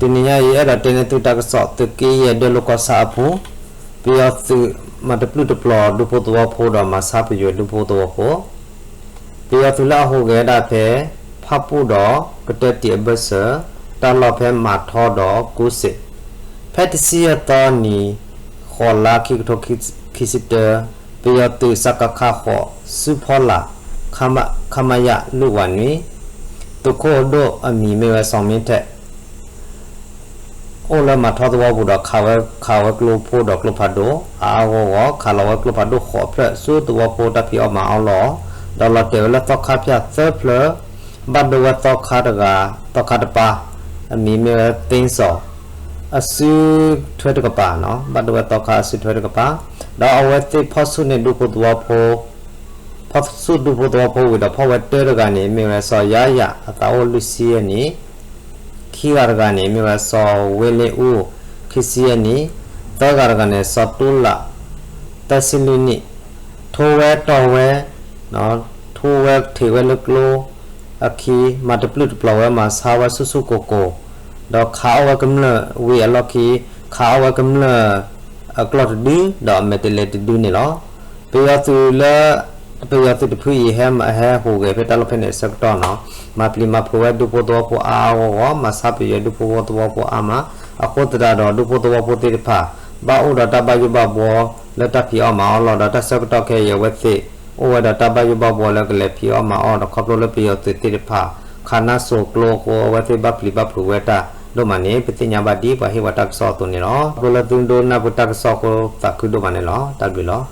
တနံၤညါအံၤ အဲၣ်ဒိးတဲန့ၢ်သုတၢ်ကစီၣ် သုးက့ယဲၢ်ဒွဲၣ်လိၤကီၢ်ဆၣ်အပူၤ, ပယီၤသုးမၤတပျုၢ်တပျီၤဒူဖိသဝီဖိဒီးမၤဆါပယွဲဒူဖိသဝီဖိ, ပယီၤသုးလၢအဟူးဂဲၤဒၣ်ဖဲ ဖၣ်ပူၣ်ဒီးကတၢၢ်တံာ်အဘၢၣ်စၢၤ တၢ်လီၢ်ဖဲမၤထီဒီးကူစ့း, ဖဲတဆံယဲၢ်သီနံၤ ဃိးလါခံကထိခံဆံတၢ ပယီၤသုး စကခ ဃိး စုဖီလာ် ခမရ လွံၢ်ဝးနွံ သုးခိၣ်ဒိၣ်အမံၤမ့ၢ်ဝဲစီၤမ့ထဲး အိၣ်လၢမၤထီသဝီပူၤဒီး ခးဝဲကျိဖိဒီးကျိဖးဒိၣ် အါအါဂီၢ်ဂီၢ် ခးလီၤဝဲကျိဖးဒိၣ်ဃိးဖျၢၣ်ဆူသဝီဖိတၢ်ဖံးအီၣ်မၤအီၣ်လီၢ်, ဒီးလီၤတဲာ်ဝဲလၢသီခါဖၠၣ်သၢဖျၢၣ်, ဘၣ်ဒိဝဲသီခါတဂၤ, သီခါတပၢ်, အမံၤမ့ၢ်ဝဲသ့စီၤ အစုထွဲတကပၤ, ဘၣ်ဒိဝဲသီခါအစုထွဲတကပၤ, ဒီးအဝဲသ့ၣ်ဖီၣ်ဆူၣ်န့ၢ်ဒူဖိသဝီဖိ ဖီၣ်ဆူၣ်ဒူဖိသဝီဖိဝံၤဒီး ဖီၣ်ဝဲတၢတဂၤန့ၣ် မ့ၢ်ဝဲစီၤယါယၤ အသးအိၣ်လွံၢ်ဆံယဲၢ်နံၣ်, ခံဂၤတဂၤန့ၣ် မ့ၢ်ဝဲစီၤဝ့လ့အူ ခံဆံယဲၢ်နံၣ်, သၢဂၤတဂၤန့ၣ် စီၤတူလး သၢဆံလွံၢ်နံၣ်, ထိဝဲတီၢ်ဝဲ ထိဝဲထံးဝဲလၢကျိအခံ မၤတပျုၢ်တပျီၤဝဲ မၤဆါဝဲဆူၣ်ဆူၣ်ကိၢ်ကိၢ်, ဒီးခးအီၣ်ဝဲကမျၢၢ်ဝံၤအလီၢ်ခံ ခးအီၣ်ဝဲကမျၢၢ်အကျီၢ်တဒု ဒီးအမဲာ်တဲးလဲးတဒုန့ၣ်လီၤ. ပယီၤသုးလၢ ပယီၤသုးတဖုအံၤ ဟဲဟူးဂဲၤဖဲတၢ်လီၢ်ဖဲန့ၣ်အဆၢကတီၢ်နီၤ မၤပျံၤမၤဖုးဝဲဒူဖိသဝီဖိအါအါဂီၢ်ဂီၢ် မၤဆါပယွဲဒူဖိသဝီဖိအါမး, အဃိသတးဒီး ဒူဖိသဝီဖိသ့ၣ်တဖၣ် ဘၣ်အိၣ်ဒီးတၢ်ဘၣ်ယိၣ်ဘၣ်ဘှီလၢတၢ်ဖံးအီၣ်မၤအီၣ်လီၢ် ဒီးတၢ်ဆၢကတီၢ်ခဲအံၤအဝဲသ့ၣ် အိၣ်ဝဲဒီးတၢ်ဘၣ်ယိၣ်ဘၣ်ဘှီလၢကလဲၤဖံးအီၣ်မၤအီၣ်ဒီး ခီဖျိလၢပယီၤသုးသ့ၣ်တဖၣ် ခးနါစိၤကျိအဃိ အဝဲသ့ၣ်ဘၣ်ပျံၤဘၣ်ဖုးဝဲတၢ်ဒိၣ်မးန့ၣ် ပသ့ၣ်ညါဘၣ်ဒ်ပှၤဟ့ၣ်ဝဲတၢ်ကစီၣ်အသိးန့ၣ်လီၤ. ခီဖျိလၢသုဒိကနၣ်ပတၢ်ကစီၣ်အဃိသးခုဒိၣ်မးန့ၣ်လီၤ. တၢ်ဘျုးလီၤ.